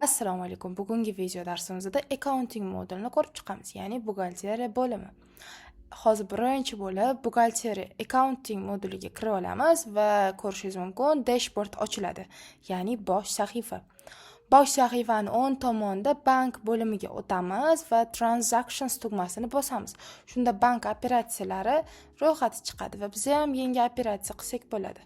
Assalomu alaykum. Bugungi video darsimizda accounting modulini ko'rib chiqamiz, ya'ni buxgalteriya bo'limi. Hozir birinchi bo'lib buxgalteriya accounting moduliga kirib olamiz va ko'rishingiz mumkin, dashboard ochiladi, ya'ni bosh sahifa. Bosh sahifani o'ng tomonida bank bo'limiga o'tamiz va transactions tugmasini bosamiz. Shunda bank operatsiyalari ro'yxati chiqadi va biz ham yangi operatsiya qilsak bo'ladi.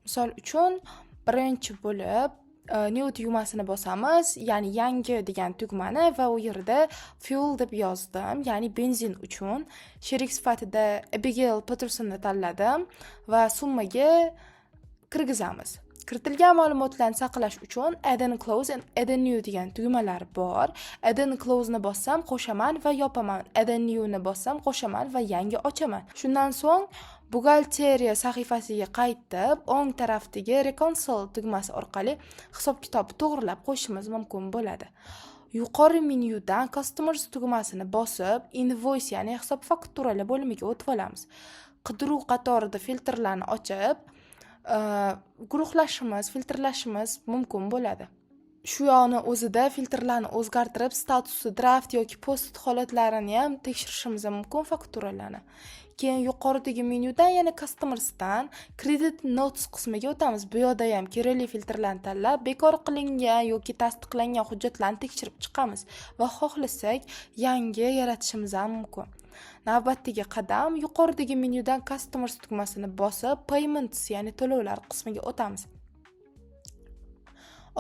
Misol uchun, birinchi bo'lib new tugmasini bosamiz, ya'ni yangi degan tugmani, va u yerda fuel deb yozdim, ya'ni benzin uchun. Sherik sifatida Abigail Petersonni tanladim va summaga kirgizamiz. Kiritilgan ma'lumotlarni saqlash uchun add and close and add a new degan tugmalar bor. Add and close ni bossam, qo'shaman va yopaman. Add a new ni bossam, qo'shaman va yangi ochaman. Shundan so'ng buxgalteriya sahifasiga qaytib, o'ng tarafdagi reconcile tugmasi orqali hisob kitobni to'g'rilab qo'yishimiz mumkin bo'ladi. Yuqori menyudan customers tugmasini bosib, invoice, ya'ni hisob fakturalar bo'limiga o'tib olamiz. Qidiruv qatorida filtrlarni ochib, guruhlashimiz, filtrlashimiz mumkin bo'ladi. Shu yoqni o'zida filtrlarni o'zgartirib, statusi draft yoki post holatlarini ham tekshirishimiz mumkin fakturalarni. Keyin yuqoridagi menyudan yana customersdan credit notes qismiga o'tamiz. Bu yoqda ham kerakli filtrlarni tanlab, bekor qilingan yoki tasdiqlangan hujjatlarni tekshirib chiqamiz va xohlasak yangi yaratishimiz ham mumkin. Navbatdagi qadam, yuqoridagi menyudan customers tugmasini bosib, payments, ya'ni to'lovlar qismiga o'tamiz.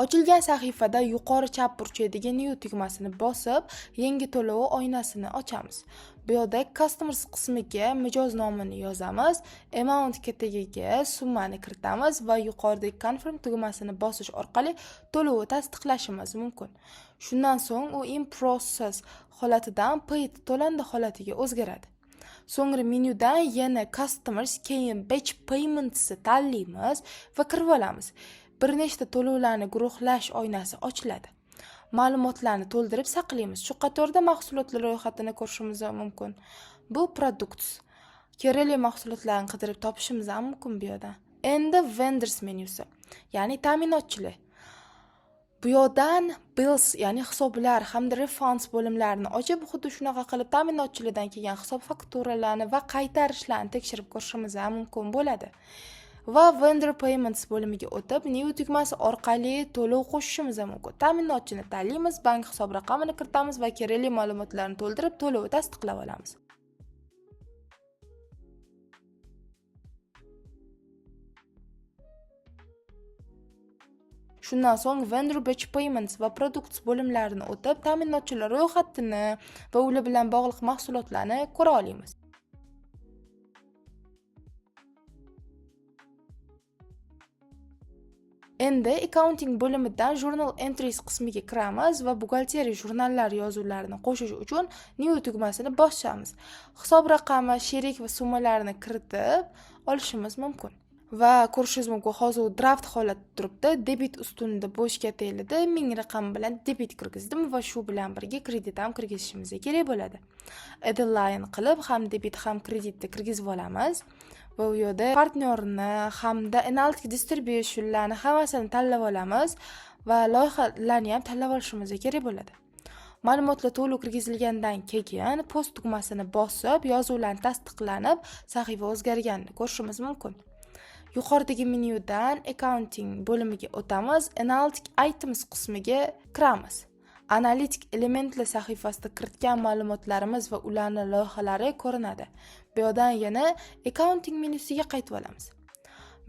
Ochilgan sahifada yuqori chap burchakdagi new tugmasini bosib, yangi to'lov oynasini ochamiz. Bu yoqda customers qismiga mijoz nomini yozamiz, amount katagiga summani kiritamiz va yuqoridagi confirm tugmasini bosish orqali to'lovni tasdiqlashimiz mumkin. Shundan so'ng u in process holatidan paid, to'landi holatiga o'zgaradi. So'ngra menyudan yana customers, keyin batch paymentsni tanlaymiz va kirib olamiz. Bir nechta to'lovlarni guruhlash oynasi ochiladi. Ma'lumotlarni to'ldirib saqlaymiz. Shu qatorda mahsulotlar ro'yxatini ko'rishimiz mumkin. Bu products. Kerakli mahsulotlarni qidirib topishimiz ham mumkin bu yerdan. Endi vendors menyusi, ya'ni ta'minotchilar. Bu yoqdan bills, ya'ni hisoblar hamda refunds bo'limlarini ochib, xuddi shunaqa qilib ta'minotchilardan kelgan hisob fakturalarni va qaytarishlarni tekshirib ko'rishimiz ham mumkin bo'ladi. Va vendor payments bo'limiga o'tib, new tugmasi orqali to'lov qo'shishimiz ham mumkin. Ta'minotchini tanlaymiz, bank hisob raqamini kiritamiz va kerakli ma'lumotlarni to'ldirib, to'lovni tasdiqlab olamiz. Shundan so'ng vendor batch payments va products bo'limlarini o'tib, ta'minotchilar ro'yxatini va ular bilan bog'liq mahsulotlarni ko'ra olamiz. Endi accounting bo'limidan journal entries qismiga kiramiz va buxgalteriya jurnallari yozuvlarini qo'shish uchun new tugmasini bosamiz. Hisob raqami, sherik va summalarni kiritib olishimiz mumkin. Va ko'rishingiz mumkin, hozir u draft holatda turibdi. Debit ustunida bo'sh katalogda 1000 raqami bilan debit kirgizdim va shu bilan birga kredit ham kirgizishimiz kerak bo'ladi. Add a line qilib ham debit, ham kreditni kirgizib olamiz. Va u yerda partnyorni hamda analytic distributionlarni hammasini tanlab olamiz va loyihalarni ham tanlab olishimiz kerak bo'ladi. Ma'lumotlar to'liq kirgizilgandan keyin post tugmasini bosib, yozuvlarni tasdiqlanib, sahifa o'zgarganini ko'rishimiz mumkin. Yuqoridagi menyudan accounting bo'limiga o'tamiz, analytic items qismiga kiramiz. Analitik elementlar sahifasida kiritgan ma'lumotlarimiz va ularning loyihalari ko'rinadi. Bu yoqdan yana accounting menyusiga qaytib olamiz.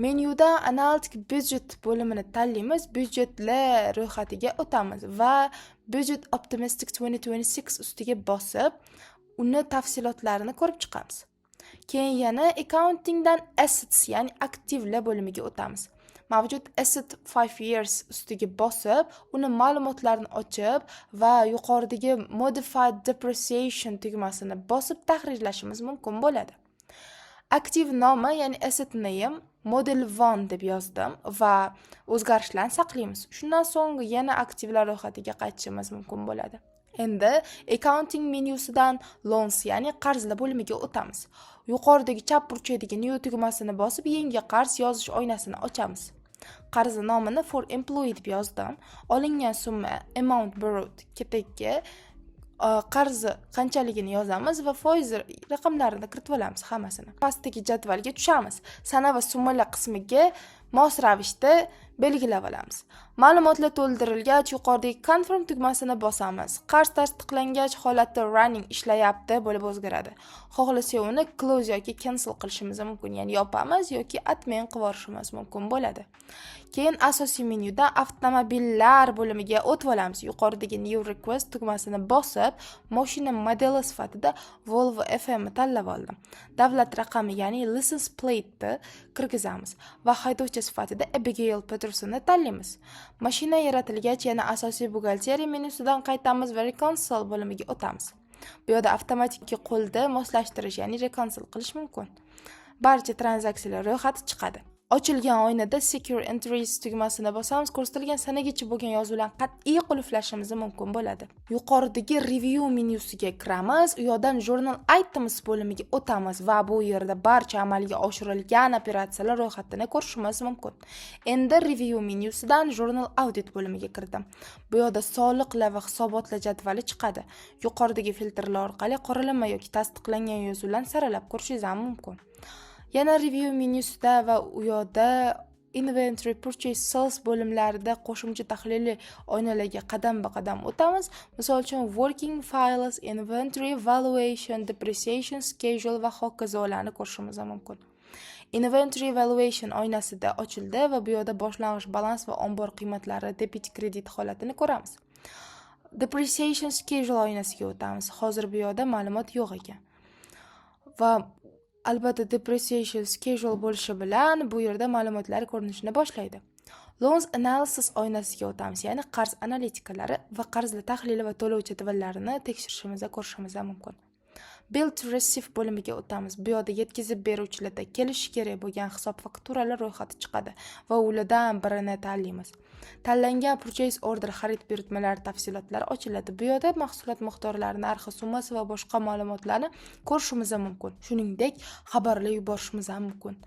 Menyuda analytic budget bo'limini tanlaymiz, byudjetlar ro'yxatiga o'tamiz va budget optimistic 2026 ustiga bosib, uni tafsilotlarini ko'rib chiqamiz. Keyin yana accountingdan assets, ya'ni aktivlar bo'limiga o'tamiz. Mavjud asset 5 years ustiga bosib, uni ma'lumotlarini ochib va yuqoridagi modify depreciation tugmasini bosib tahrirlashimiz mumkin bo'ladi. Aktiv nomi, ya'ni asset name model 1 deb yozdim va o'zgarishlarni saqlaymiz. Shundan so'ng yana aktivlar ro'yxatiga qaytishimiz mumkin bo'ladi. Endi accounting menyusidan loans, ya'ni qarzlar bo'limiga o'tamiz. Yuqoridagi chap burchakdagi new tugmasini bosib, yangi qarz yozish oynasini ochamiz. Qarzni nomini for employee deb yozdim. Olingan summa amount borrowed ketagi qarzi qanchaligini yozamiz va foiz raqamlarini kiritib olamiz hammasini. Pastdagi jadvalga tushamiz. Sana va summalar qismiga mos ravishda belgilab olamiz. Ma'lumotlar to'ldirilgach, yuqoridagi confirm tugmasini bosamiz. Qarz tasdiqlangach, holati running, ishlayapti bo'lib o'zgaradi. Xohlasak, uni close yoki cancel qilishimiz mumkin, ya'ni yopamiz yoki отмен qilib yuborishimiz mumkin bo'ladi. Keyin asosiy menyuda avtomobillar bo'limiga o'tib olamiz. Yuqoridagi new request tugmasini bosib, mashina modeli sifatida Volvo FM ni tanlab oldim. Davlat raqami, ya'ni license plate ni kirgizamiz va haydovchi sifatida Abigail Petersonni tanlaymiz. Mashina yaratilgach, yana asosiy buxgalteriya menyusidan qaytamiz va reconcile bo'limiga o'tamiz. Bu yerda avtomatik qo'lda moslashtirish, ya'ni reconcile qilish mumkin. Barcha tranzaksiyalar ro'yxati chiqadi. Ochilgan oynada Secure Entries tugmasini bosamiz. Ko'rsatilgan sanagacha bo'lgan yozuvlarni qat'iy qulflashimiz mumkin bo'ladi. Yuqoridagi Review menyusiga kiramiz, u yoqdan Journal Items bo'limiga o'tamiz va bu yerda barcha amalga oshirilgan operatsiyalar ro'yxatini ko'rishimiz mumkin. Endi Review menyusidan Journal Audit bo'limiga kirdim. Bu yerda soliqlar va hisobotlar jadvali chiqadi. Yuqoridagi filtrlar orqali qoralama yoki tasdiqlangan yozuvlarni saralab ko'rishingiz ham mumkin. Yana Review menyusida va u yoqda Inventory, Purchase, Sales bo'limlarida qo'shimcha tahliliy oynalarga qadamba-qadam o'tamiz. Misol uchun, Working Files, Inventory Valuation, Depreciation Schedule va hokazolarni ko'rishimiz mumkin. Inventory Valuation oynasida ochildi va bu yerda boshlang'ich balans va ombor qiymatlari, debit, kredit holatini ko'ramiz. Depreciation Schedule oynasiga o'tamiz. Hozir bu yerda ma'lumot yo'q ekan. Va albatta, depreciation schedule bo'lishi bilan bu yerda ma'lumotlar ko'rinishini boshlaydi. Loans Analysis oynasiga o'tamiz, ya'ni qarz analitikalari va qarzlar tahlili va to'lov jadvallarini tekshirishimiz, ko'rishimiz mumkin. Bill to receive bo'limiga o'tamiz. Bu yerda yetkazib beruvchilarda kelishi kerak bo'lgan hisob fakturalar ro'yxati chiqadi va ulardan birini tanlaymiz. Tanlangan purchase order, xarid buyurtmalari tafsilotlari ochiladi. Bu yerda mahsulot miqdorlari, narxi, summasi va boshqa ma'lumotlarni ko'rishimiz mumkin. Shuningdek, xabarlar yuborishimiz ham mumkin.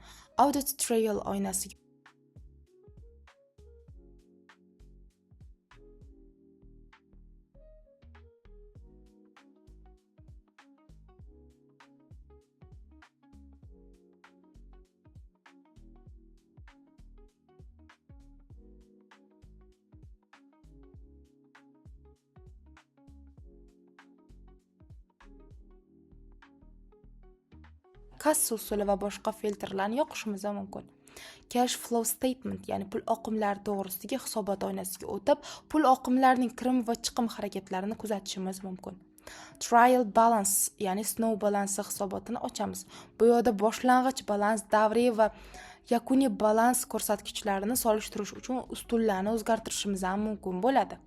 Audit Trail oynasiga kassa usuli va boshqa filtrlarni yoqishimiz mumkin. Cash flow statement, ya'ni pul oqimlari to'g'risidagi hisobot oynasiga o'tib, pul oqimlarining kirim va chiqim harakatlarini kuzatishimiz mumkin. Trial balance, ya'ni sinov balansi hisobotini ochamiz. Bu yerda boshlang'ich balans, davriy va yakuniy balans ko'rsatkichlarini solishtirish uchun ustunlarni o'zgartirishimiz ham mumkin bo'ladi.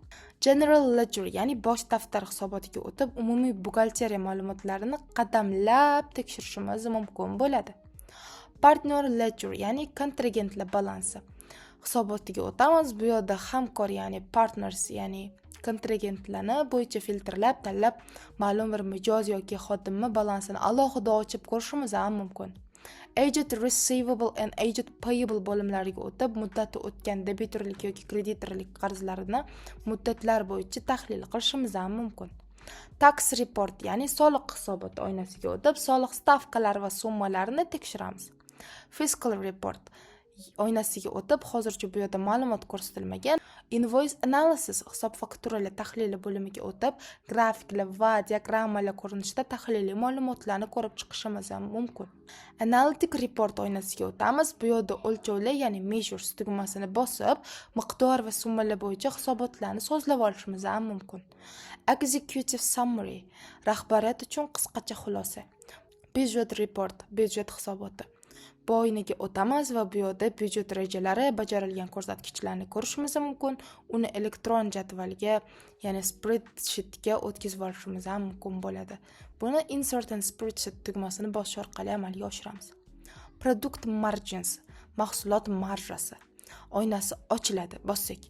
General Ledger, ya'ni bosh daftar hisobotiga o'tib, umumiy buxgalteriya ma'lumotlarini qadamlab tekshirishimiz mumkin bo'ladi. Partner Ledger, ya'ni kontragentlar balansi hisobotiga o'tamiz. Bu yerda hamkor, ya'ni partners, ya'ni kontragentlarni bo'yicha filtrlab, tanlab, ma'lum bir mijoz yoki xodimni balansini alohida ochib ko'rishimiz ham mumkin. Aged Receivable and Aged Payable bo'limlariga o'tib, muddati o'tgan debitorlik yoki kreditorlik qarzlarini muddatlar bo'yicha tahlil qilishimiz ham mumkin. Tax Report, ya'ni soliq hisoboti oynasiga o'tib, soliq stavkalari va summalarini tekshiramiz. Fiscal Report oynasiga o'tib, hozircha bu yerda ma'lumot ko'rsatilmagan. Invoice Analysis, hisob fakturalar tahlili bo'limiga o'tib, grafiklar va diagrammalar ko'rinishida tahliliy ma'lumotlarni ko'rib chiqishimiz ham mumkin. Analytic Report oynasiga o'tamiz. Bu yerda o'lchovlar, ya'ni measures tugmasini bosib, miqdor va summalar bo'yicha hisobotlarni sozlab olishimiz ham mumkin. Executive Summary, rahbariyat uchun qisqacha xulosa. Budget Report, byudjet hisoboti. Bu oynaga o'tamiz va bu yerda byudjet rejalari, bajarilgan ko'rsatkichlarni ko'rishimiz mumkin. Uni elektron jadvalga, ya'ni spreadsheetga o'tkazib olishimiz ham mumkin bo'ladi. Buni Insert in Spreadsheet tugmasini bosish orqali amalga oshiramiz. Product Margins, mahsulot marjasi oynasi ochiladi, bossak.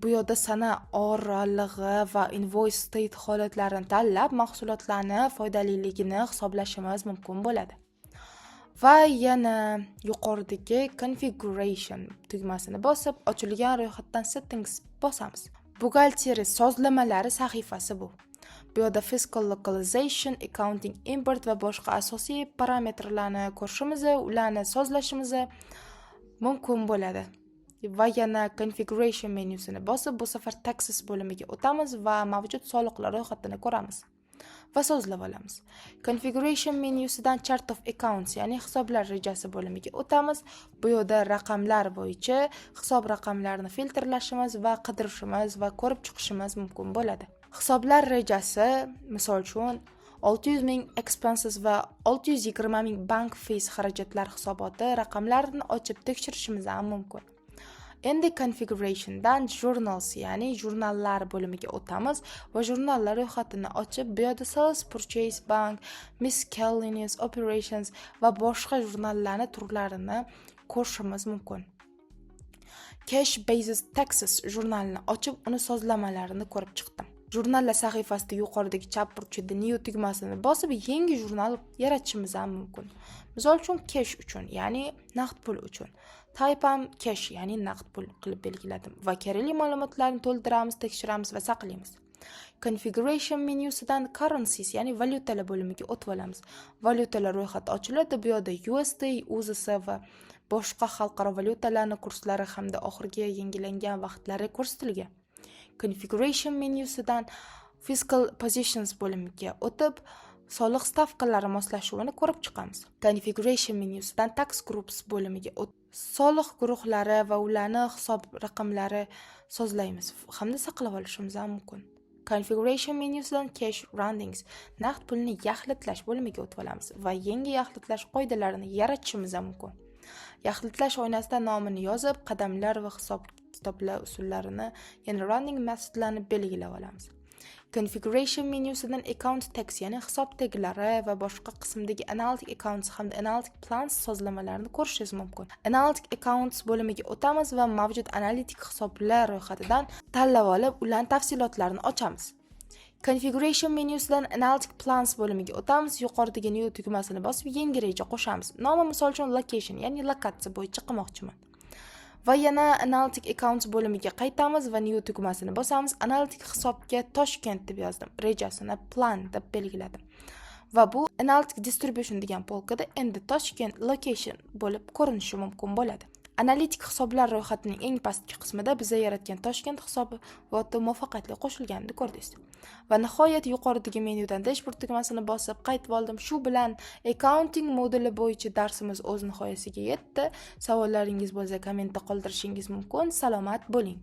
Bu yerda sana oralig'i va invoice state holatlarini tanlab, mahsulotlarni foydaliligini hisoblashimiz mumkin bo'ladi. Va yana yuqoridagi Configuration tugmasini bosib, ochilgan ro'yxatdan Settings bosamiz. Buxgalteriya sozlamalari sahifasi bu. Bu yerda fiscal localization, accounting import va boshqa asosiy parametrlarni ko'rishimiz, ularni sozlashimiz mumkin bo'ladi. Va yana Configuration menyusini bosib, bu safar Taxes bo'limiga o'tamiz va mavjud soliqlar ro'yxatini ko'ramiz va sozlab olamiz. Configuration menyusidan Chart of Accounts, ya'ni hisoblar rejasi bo'limiga o'tamiz. Bu yerda raqamlar bo'yicha hisob raqamlarini filtrlashimiz va qidirishimiz va ko'rib chiqishimiz mumkin bo'ladi. Hisoblar rejasi, misol uchun, 600 ming expenses va 620 ming bank fees xarajatlar hisoboti raqamlarini ochib tekshirishimiz ham mumkin. Endi Configurationdan Journals, ya'ni jurnallar bo'limiga o'tamiz va jurnallar ro'yxatini ochib, bu yerda Sales, Purchase, Bank, Miscellaneous Operations va boshqa jurnallarni turlarini ko'rishimiz mumkin. Cash Basis Taxes jurnalini ochib, uni sozlamalarini ko'rib chiqdim. Jurnallar sahifasida yuqoridagi chap burchida New tugmasini bosib, yangi jurnal yaratishimiz ham mumkin. Misol uchun, cash uchun, ya'ni naqd pul uchun. Type ham cash, ya'ni naqd pul qilib belgiladim va kerakli ma'lumotlarni to'ldiramiz, tekshiramiz va saqlaymiz. Configuration menyusidan Currencies, ya'ni valyutalar bo'limiga o'tib olamiz. Valyutalar ro'yxati ochiladi. Bu yerda USD, UZS va boshqa xalqaro valyutalarni kurslari hamda oxirgi yangilangan vaqtlari ko'rsatilgan. Configuration menyusidan Fiscal Positions bo'limiga o'tib, soliq stavkalari moslashuvini ko'rib chiqamiz. Configuration menyusidan Tax Groups bo'limiga o'tib, soliq guruhlari va ularni hisob raqamlari sozlaymiz hamda saqlab olishimiz ham mumkin. Configuration menyusidan Cash Roundings, naqd pulni yaxlitlash bo'limiga o'tib olamiz va yangi yaxlitlash qoidalarini yaratishimiz ham mumkin. Yaxlitlash oynasida nomini yozib, qadamlar va hisob kitoblar usullarini, ya'ni rounding metodlarini belgilab olamiz. Configuration menyusidan Account Tags, ya'ni hisob teglari va boshqa qismdagi Analytic Accounts hamda Analytic Plans sozlamalarini ko'rishingiz mumkin. Analytic Accounts bo'limiga o'tamiz va mavjud analitik hisoblar ro'yxatidan tanlab olib, ularning tafsilotlarini ochamiz. Configuration menyusidan Analytic Plans bo'limiga o'tamiz. Yuqoridagi New tugmasini bosib, yangi reja qo'shamiz. Nomi, misol uchun, Location, ya'ni lokatsiya bo'yicha qilmoqchiman. Va yana Analytic Accounts bo'limiga qaytamiz va New tugmasini bosamiz. Analitik hisobga Toshkent deb yozdim. Rejasini Plan deb belgiladim. Va bu Analytic Distribution degan полка da endi Toshkent Location bo'lib ko'rinishi mumkin bo'ladi. Analitik hisoblar ro'yxatining eng pastki qismida biza yaratgan Toshkent hisoboti muvaffaqiyatli qo'shilganini ko'rdingiz. Va nihoyat yuqoridagi menyudan Dashboard tugmasini bosib qaytib oldim. Shu bilan accounting moduli bo'yicha darsimiz o'z nihoyasiga yetdi. Savollaringiz bo'lsa, kommentda qoldirishingiz mumkin. Salomat bo'ling.